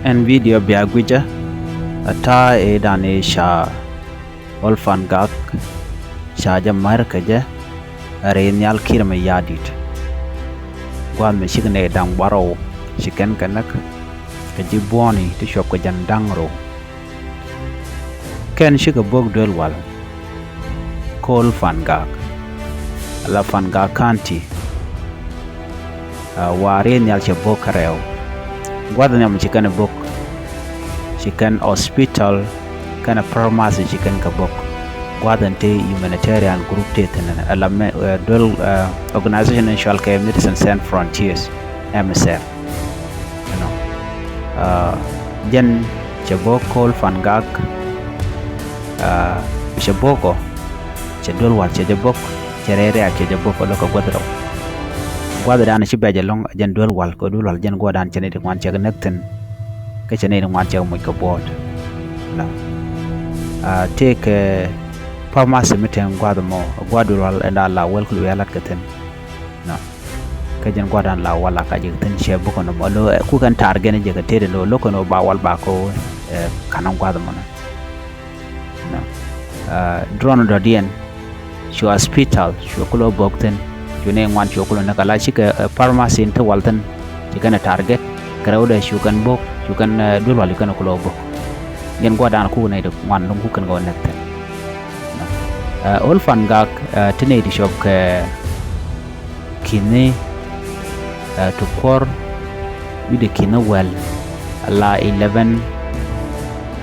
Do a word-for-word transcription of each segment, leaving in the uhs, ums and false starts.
Ɛn video bia guicä a ta̱a̱ ëëdan ëë ca Ɣöl Pan Gak ca jɛ mär kɛ jɛ, a rɛy nhial Kiir Mayardit. Gua̱a̱th mi cikɛ nɛy da̱ŋ buarɔw ci kɛn kɛ näk kɛ ji̱ buɔ̱ɔ̱ni ti cuɔp kɛ jɛn da̱ŋ rɛw. Kɛn cikɛ bo̱k duel wal kä Ɣöl Pan Gak, ala Pan Gak County. Ɛ, wa̱a̱ rɛy nhial cɛ bo̱k kärɛw. Gua̱th nhiam ci kɛn ɛ bo̱k, ci kɛn hospital kɛnɛ pharmacy ci kɛn kɛ bo̱k. Gua̱th in te humanitarian group te thi̱n, ɛ, la mɛ, ɛ, duel, ɛ, organization in cɔal kɛ Medicine Sans Frontiers, M S F. You know. Ɛ, jɛn cɛ bo̱k kä Ɣöl Pan Gak, ɛ, cɛ bo̱k ɔ, cɛ duel wal cɛ jɛ bo̱k, cɛ rɛy rɛ̈ɛ̈k cɛ jɛ bo̱k ɔ lo̱k kɛ gua̱th rɛw. Gua̱th dan ci bɛ̈c ɛlɔ̱ŋ ɛ jɛn duel wal, kɛ duel wal jɛn gua̱th dan cɛ nɛy ti ŋuan cɛ kɛ näk thi̱n, kä cɛ nɛy ti ŋuan cɛ kɛ moc kɛ buɔ̱ɔ̱t. You know. Ɛ, tëëkɛ pharmacy mi te gua̱th ɛmɔ, gua̱th duel wal ɛn da̱a̱ la wɛl kul wi̱i̱ a la̱t kɛ thi̱n. You know. Kä jɛn gua̱dan la wal a ka jɛ thi̱n cɛ bukɛ nɔmɔ lo, ɛ, ku kɛn target ni jɛ kɛ tëëdɛ lo, lo kɛn wä ba wal ba ko, ɛ, kanɛ gua̱th mɔnɛ. You know. Ɛ, drone dɔ̱diɛn, cu hospital, cu kulɛ bo̱k thi̱n, cu ni ŋuan cu kulɛ näk ala cikɛ, ɛ, pharmacy in te wal thi̱n, ci kɛn ɛ target, kɛ rɛw dɛ cu kɛn bo̱k, cu kɛn, ɛ, duel wal cu kɛn kulɛ bo̱k. Jɛn gua̱dan ku nɛy ti ŋuan lo̱ŋ ku kɛn kɛ wä näk thi̱n. You know. Ɛ, Ɣöl Pan Gak, ɛ, ti nɛy ti cuɔp kɛ ki̱ni, ɛ, ti kuɔr wi̱cdɛ ki̱ni wäl ala eleven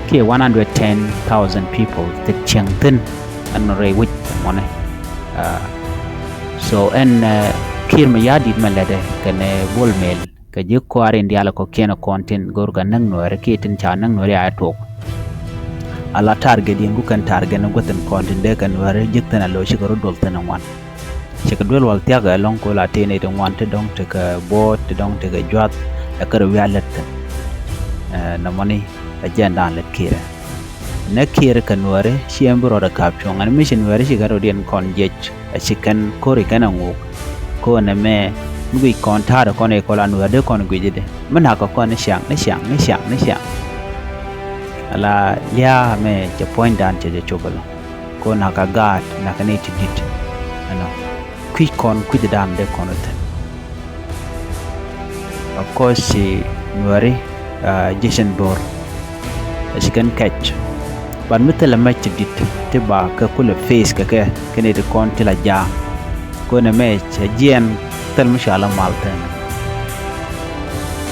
kiɛ one hundred ten thousand people ti cieŋ thi̱n ɛn rɛy wi̱c mɔnɛ. Ɛ, so ɛn, ɛ, Kiir Mayardit mɛ lätdɛ kɛnɛ Bol Mel kɛ ji̱ kɔaar in diaal kɔ̱kiɛn kɔn tin go̱rkɛ näk Nuääri kiɛ tin ca näk Nuääri a tuɔɔk. Ala target diɛn ku kɛn target ni guäth in kɔn tin dee kɛ Nuääri ji̱k thi̱n a lo̱c cikɛ rɔ duɔl thi̱n ŋuan. Cikɛ duel wal thia̱k ɛlɔ̱ŋ ko̱ la tëë nɛy ti ŋuan ti dɔ̱ŋ tekɛ buɔ̱ɔ̱t ti dɔ̱ŋ tekɛ jua̱th ɛ kärɛ wi̱i̱ a lät thi̱n. Ɛ, nɔmɔni ɛ jɛn da̱a̱n lät Kiirɛ. Nɛ Kiir kɛ Nuääri ci ɛn bi rɔɔdɛ ka̱p cuɔ̱ŋ ɛn mi ci Nuääri cikɛ rɔɔdiɛn kɔn jiɛc ɛ ci kɛn ko̱ri kɛn ɛ ŋuk. Ko̱n ɛmɛ mi guic kɔn ta̱a̱dɛ kɔn ɛ kɔn la Nuääri dee kɔn guic idɛ mi na̱k kɛ kɔn ni ciaŋ ni ciaŋ ni ciaŋ ni ciaŋ. Ala lia̱a̱ mɛ cɛ puɔ̱nydan cɛ jɛ cop ɛlɔ̱ŋ. Ko̱n na̱k kɛ gaat na̱k kɛ ni ti di̱t ɛnɔ. Kui̱c kɔn kui̱cdan dee kɔn wä thi̱n. Of course ci Nuääri, ɛ, ji̱ cin bo̱r ɛ ci kɛn kɛc. But mi thilɛ mɛc ti di̱t ti ba kɛ kulɛ face kɛ kɛ kɛn it kɔn ti la ja̱a̱ŋ. Ko̱n ɛmɛ cɛ jiɛɛn thil mi cɔal a mal thi̱n.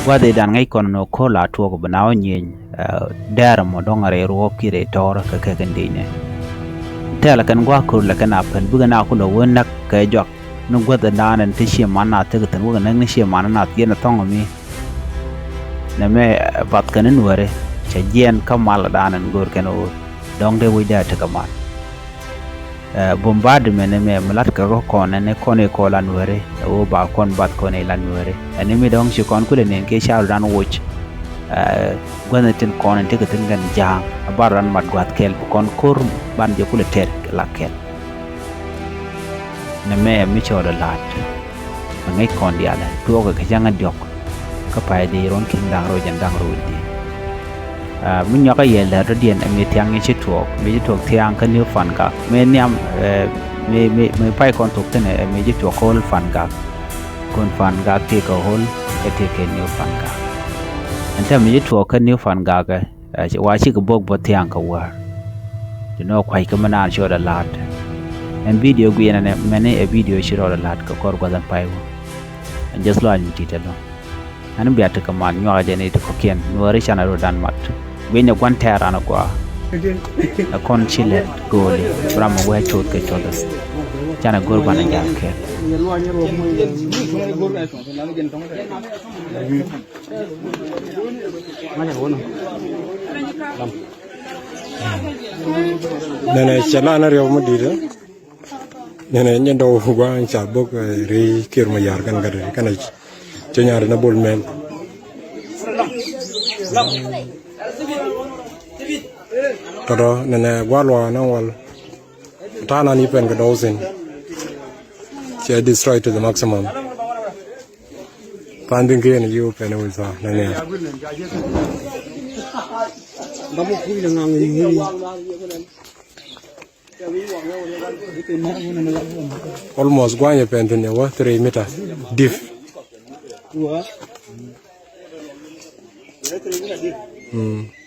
Gua̱th i̱dan ŋäc kɔn ni ko̱r la tuɔɔk bi na wä nyieny, ɛ, dɛɛr mɔ dɔ̱ŋ a rɛy ruɔ̱ɔ̱p kiɛ rɛy tɔɔr kɛ kɛ kɛn di̱cnɛ. Tɛɛl kɛn gua̱a̱k ko̱r lɛ kɛn a päl bikɛ na kulɛ wä näk kɛ jɔak. Ni guäth in da̱a̱n in ti cie man nath tekɛ thi̱n wä kɛ näk ni cie man nath yɛn ɛ thɔ̱ŋ mi. Nɛmɛ, ɛ, bath kɛn in Nuääri cɛ jiɛɛn kä mal da̱a̱n in go̱o̱r kɛn ɣöö dɔ̱ŋ dee wecdɛ a tekɛ mal. Ɛ, bombardment nɛmɛ mi la̱t kɛ kä kɔn ɛn kɔn i̱ kɔn la Nuääri ɛ ɣöö ba kɔn bath kɔn i̱ la Nuääri ɛn mi dɔ̱ŋ ci kɔn kulɛ nɛn kiɛ carudan woc. Ɛ, guäth in tin kɔn in tekɛ thi̱n kɛn ja̱a̱ŋ a bar ran mat gua̱th kɛl bi kɔn ko̱r ban jɛ kulɛ tɛr la kɛl. Nɛmɛ mi cɔɔdɛ la̱t mi ŋäc kɔn diaalɛ tuɔɔkɛ kɛ cäŋ ɛ diɔ̱k. Kä pay di ruɔ̱n ki̱n da̱ŋ rɛw jɛn da̱ŋ rɛw wi̱cdɛ. Ɛ, mi nyuakä yɛ lɛr dɔ̱diɛn ɛ mi thiaŋ mi ci tuɔɔk, mi ci tuɔɔk thiaŋ kä New Fangak mi nhiam, ɛ, mi, mi, mi pay kɔn thok thi̱n ɛ mi ci tuɔɔk kä Old Fangak. Kun Fangak tëëkɛ Old kä tëëkɛ New Fangak. Ɛn täämɛ mi ci tuɔɔk kä New Fangak ɛ, ɛ, wa cikɛ bok bä thia̱a̱ŋ kɛ wäär. Ti nɔ kua̱c kä mi naan ci rɔɔdɛ la̱t. Ɛn video guiɛnɛ nɛ mɛni ɛ video ci rɔɔdɛ la̱t kɛ kɔr gua̱th ɛn pay wä. Ɛn jɛth lɔaac mi ti̱t ɛlɔ̱ŋ. Ɛn bia tekɛ mat nyuakä jɛ ni ti kɔ̱kiɛn Nuääri canɛ rɔɔdan mat. Guinyɛ gua̱n tɛ̈r an ɛ gɔaa. Ɛ kɔn ci lɛt go̱o̱li ram ɛ wee coth kɛ cothɛ. Canɛ go̱r banɛ jal kɛɛl. Nɛnɛ cɛ lan riɛw mi di̱t. Nɛnɛ nyɛ dɔw gua̱a̱n ca bok, ɛ, ri Kiir Mayar kɛn gat ri kɛn cɛ nyaar na Bol Mel. Tɔtɔ nɛnɛ gua̱a̱ luaak na wal. Ta̱a̱ nan i̱ pɛn kɛ dɔw thin. Cɛ destroy to the maximum. Pan tin ken yu pen wi sa na ne. Almost guanya pen tin ya wa three meter deep. Mm.